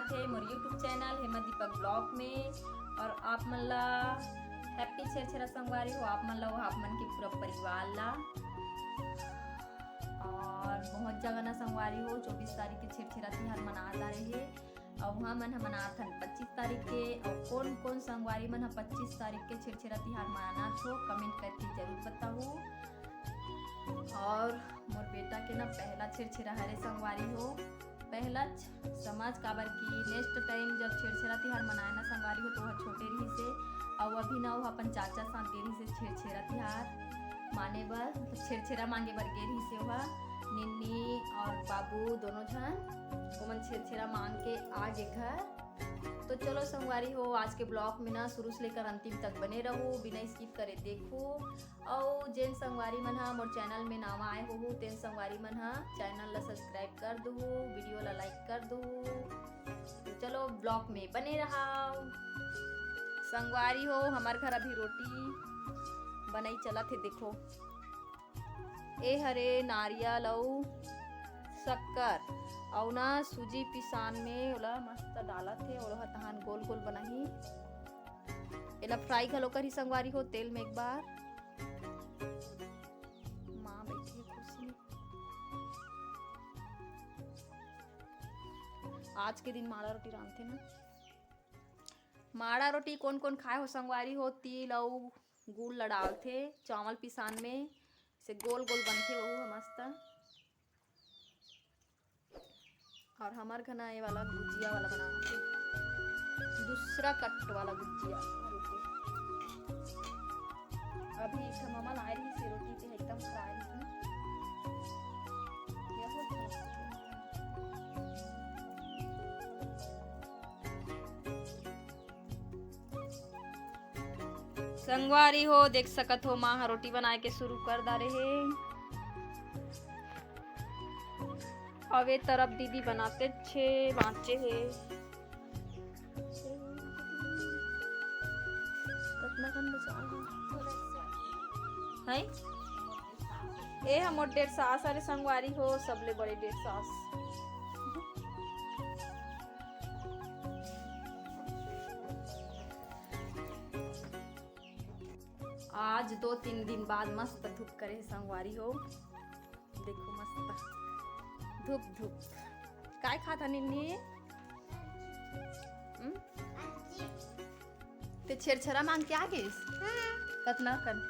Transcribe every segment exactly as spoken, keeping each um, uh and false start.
थे मोर YouTube channel Hema Deepak blog में। और आप मन ला हैप्पी छेरछेरा संगवारी हो, आप मन ला, वो आप मन के पूरा परिवार ला। और बहुत जगह ना संगवारी हो, चौबीस तारीख के छेरछेरा तिहार मनात आ रहे हे, और वहाँ मन ह मनात हन पच्चीस तारीख के। और कौन कौन संगवारी मन ह पच्चीस तारीख के छेरछेरा तिहार मनात हो, कमेंट करके जरूर बताओ। और मोर बेटा के ना पहला छेरछेरा हरे संगवारी हो, पहला छ-, समझ, काबर कि नेक्स्ट टाइम जब छेरछेरा तिहार मनाए ना संगवारी हो, तो वह छोटे रहिस हे, और अभी ना वह अपन चाचा साथ गे रहिस हे छेरछेरा तिहार माने बर, मतलब छेरछेरा मांगे बर गे रहिस हे वह। निन्नी और बाबू दोनों झन ओमन छेरछेरा मांग के आ गे घर। तो चलो संगवारी हो, आज के ब्लॉग में ना शुरू से लेकर अंतिम तक बने रहो, बिना स्किप करे देखो। अउ जेन संगवारी मन ह मोर चैनल में नावा आए हो, तेन संगवारी मन ह चैनल ला सब्सक्राइब कर दू, वीडियो ला लाइक कर दू। तो चलो ब्लॉग में बने रहा। संगवारी हो, हमार घर अभी रोटी बनई चलत हे। देखो, ए हरे नारियल अउ शक्कर अउ ना सूजी पिसान में ओला मस्त डालत हे। ओला तहान गोल गोल बनाही। एला फ्राई घलो करही संगवारी हो तेल में एक बार। माँ बैठी है कुर्सी में। आज के दिन माड़ा रोटी रांधथे ना। माड़ा रोटी कोन कोन खाए हो संगवारी हो? तिल अउ गुड़ ल डालथे चावल पिसान में, से गोल गोल बनथे वहू ह मस्त। और हमार घना ये वाला गुजिया वाला बनाथे, दूसरा कट वाला गुजिया। अभी एक ठो ममा लाए रहिस हे रोटी, ते एकदम फ्राई रहिस ना। संगवारी हो, देख सकत हो, माँ ह रोटी बनाए के शुरू कर डारे हे। अब ए तरफ दीदी बनाते छे, बाँचे हे। कतना कन बचा हे? हैं? ए ह मोर डेढ़ सास, अरे संगवारी हो, सबले बड़े डेढ़ सास। आज दो तीन दिन बाद मस्त धूप करे हे संगवारी हो, देखो मस्त धूप धूप। काय खात हन निन्नी? हम्म? ते छेरछेरा मांग के आ गेस? हाँ। कतना कन,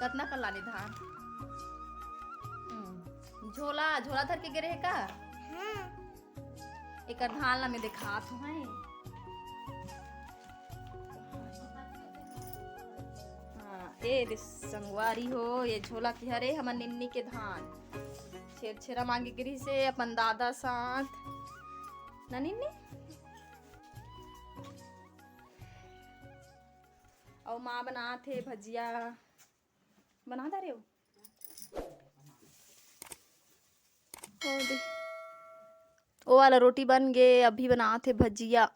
कतना कन लाने धान? हम्म। झोला, झोला धर के गे रहे का? हाँ। एकर धान ला मैं दिखात हूँ, हैं। हाँ, ए दे संगवारी हो, ये झोला के हरे हमर निन्नी के धान। छेरछेरा मांगे गे रिहिस हे अपन दादा साथ। ना निन्नी? अउ माँ बनात हे भजिया। बना डारे हो? ओ दे। ओ वाला रोटी बन गे, अभी बनात हे भजिया।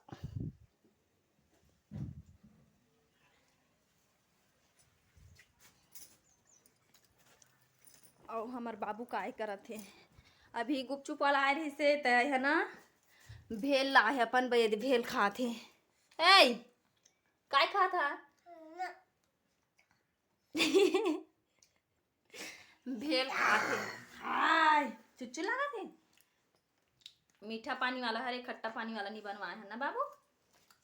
अउ हमर बाबू काय करत हे, अभी गुपचुप वाला आए रहिस हे, त हे ना भेल लाए हे अपन बर, भेल खात हे। ए, काय खात हा? भेल खात हे। हाय, चुच्चू लागत हे। मीठा पानी वाला हरे, खट्टा पानी वाला नहीं बनवाए है ना बाबू?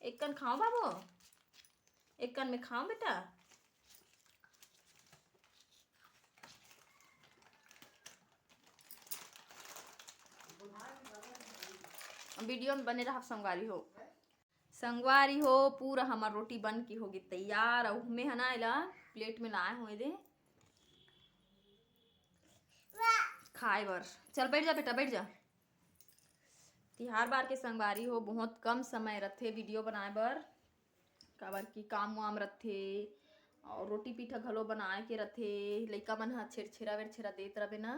एक कन खाओ बाबू, एक कन में खाओ बेटा। वीडियो में बने रहा संगवारी हो। संगवारी हो, पूरा हमर रोटी बन के होगे तैयार। अउ मैं ह ना एला प्लेट में लाए हों दे खाए बर। चल बैठ जा बेटा, बैठ जा। तिहार बार के संगवारी हो, बहुत कम समय रथे वीडियो बनाए बर, काबर कि काम वाम रथे अउ रोटी पीठा घलो बनाए के रथे। लइका मन ह छेरछेरा वेरछेरा देत रहे ना,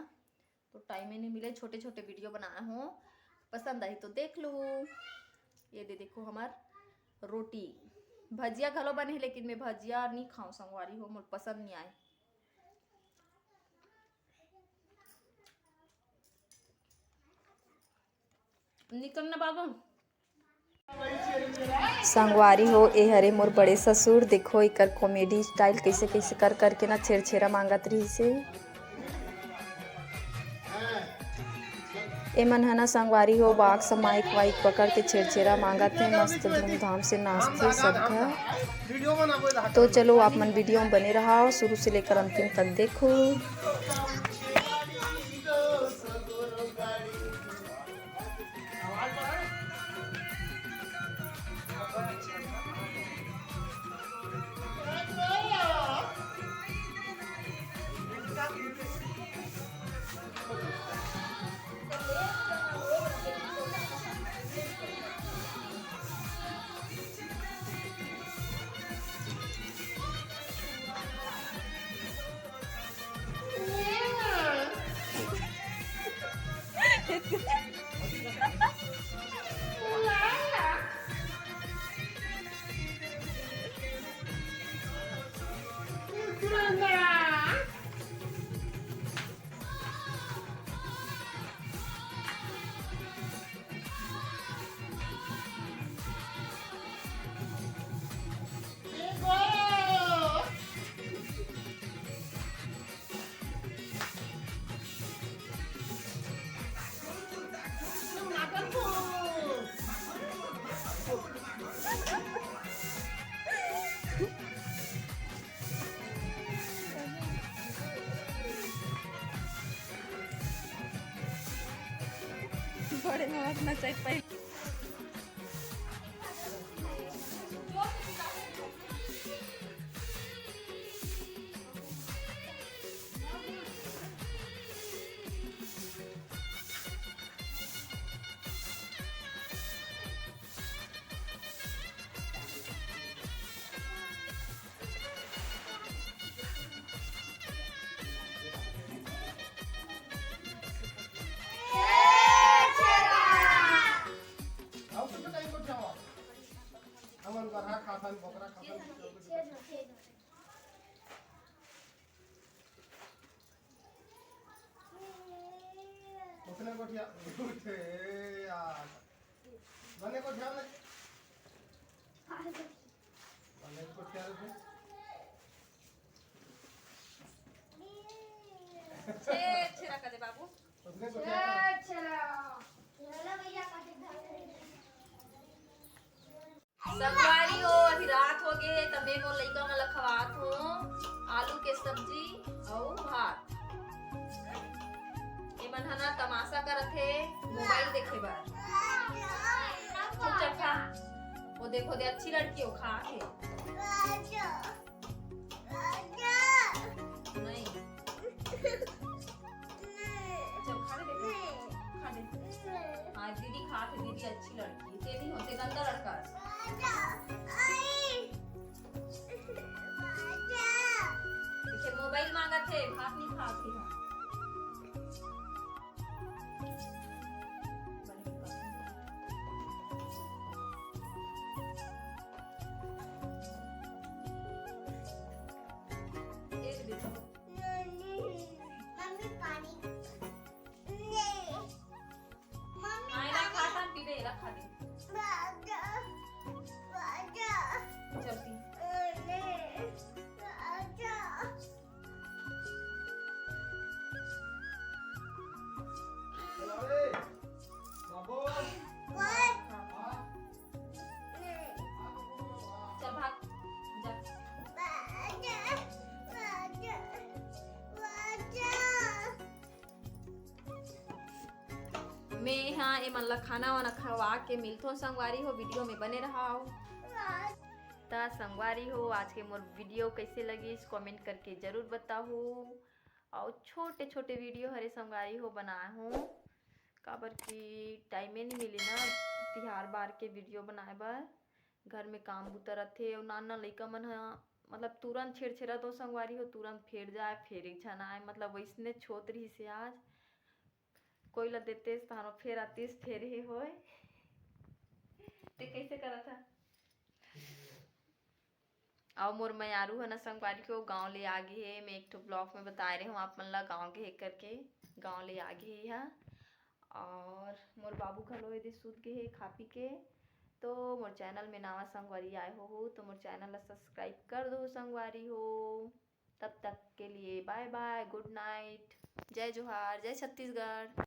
तो टाइम नहीं मिले, छोटे छोटे वीडियो बनाए हो, पसंद आही तो देख लो। ये दे देखो हमार रोटी, भजिया घलो बने हे, लेकिन मैं भजिया नहीं खाऊं संगवारी हो, मोर पसंद नहीं आए। निकल ना बाबू, संगवारी हो, ए हरे मोर बड़े ससुर। देखो एकर comedy style, कैसे कैसे कर करके ना छेरछेरा मांगत रहिस हे। एमन ह ना संगवारी हो, box माइक वाइक पकड़ के छेरछेरा मांगत हे, मस्त धूमधाम से नाचथे सब घर। तो चलो आप मन video में बने रहा, शुरू से लेकर अंतिम तक देखो। बड़े मत नचाई पाई। हमन गरहा खाथन, बोकरा खाथन। उसने गोठिया उठे यार। बने गोठिया ले। बने गोठिया ले। छे, छे रख दे बाबू। उसने गोठिया ले। संगवारी हो, अभी रात हो गे, तबे मोर लइका मन ल खवात हो आलू के सब्जी अउ भात। ये मन ह ना तमाशा करत हे, मोबाइल देखे बर। चुपचाप खा। वो देखो दे, अच्छी लड़की हो, खा के। नहीं। चल, खा ले बेटा। खा ले। हाँ, दीदी खात हे, दीदी अच्छी लड़की हे। ते नहीं होते, गंदा लड़का हे। पीछे मोबाइल मांगत हे, भात नहीं खात हे। हाँ। ये दे दो। मम्मी पानी। नहीं। मम्मी हाँ, एला पानी। खा, खा, पीबे, एला खा दे। राजा, राजा। चल पी। नहीं, राजा। अरे, बाबू। ओए। हाँ। चल भाग, जा। मैं हा एमन ला खाना वाना खवा के मिलथों संगवारी हो, video में बने रहाव। त संगवारी हो, आज के मोर video कैसे लगिस, comment करके जरूर बताहू। अउ छोटे छोटे video हरे संगवारी हो बनाए हूँ, काबर कि time ए नहीं मिले ना तिहार बार के video बनाए बर। घर में काम बुता रथे अउ नान नान लइका मन ह, मतलब, तुरंत छेरछेरा तो संगवारी हो, तुरंत फेर जाए, फेर एक झन आए, मतलब, वैसने छोत रहिस हे आज। कोई ला देतेस तहान फेर आतिस, फेर हे होय। ते कैसे करत हा? अउ मोर मयारू ह ना संगवारी हो, गाँव ले आ गे हे। मैं एक ठो vlog में बताए रहे हूँ आप मन ला, गाँव गे हे करके, गाँव ले आ गे हे हा। और मोर बाबू घलो एदे सूत गे हे खा पी के। तो मोर चैनल में नावा संगवारी आए हो, हो तो मोर चैनल ला सब्सक्राइब कर दो संगवारी हो। तब तक के लिए बाय बाय, गुड नाइट, जय जोहार, जय छत्तीसगढ़।